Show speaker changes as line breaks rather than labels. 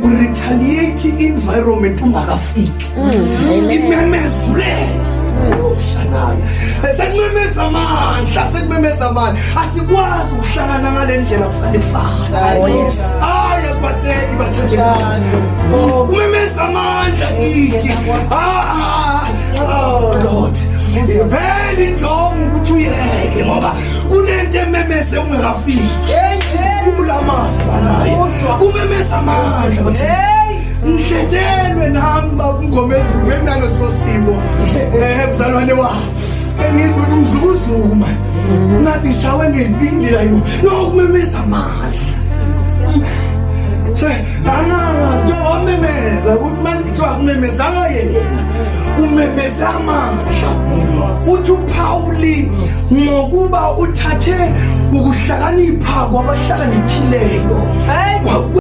Ku-retaliate environment ungakafiki. Imemezulele ushanayo, sekumemeza amandla, sekumemeza amandla. Asikwazi ukuhlangana ngale ndlela kusale kufana.
Oh, yes.
Hayi, akubaseki bathandekayo. Oh, kumemeza amandla kithi. Ah, ah, oh Lord, vele injongo ukuthi uyeke ngoba kunento ememeze ungakafiki kulamasa naye kumemeza amandla bathi ngihletshelwe nami babungomezulu benginaleso simo mzalwane wa engizwa ukuthi umzukuzuku manje ngathi ngishawe ngebili la yimo no kumemeza amandla. Se angazi kuthiwa wamemeza ukuthi manje kuthiwa kumemezanga yena, kumemeza amandla. Uthi uPauli ngokuba uthathe ukuhlakanipha kwabahlakaniphileyo.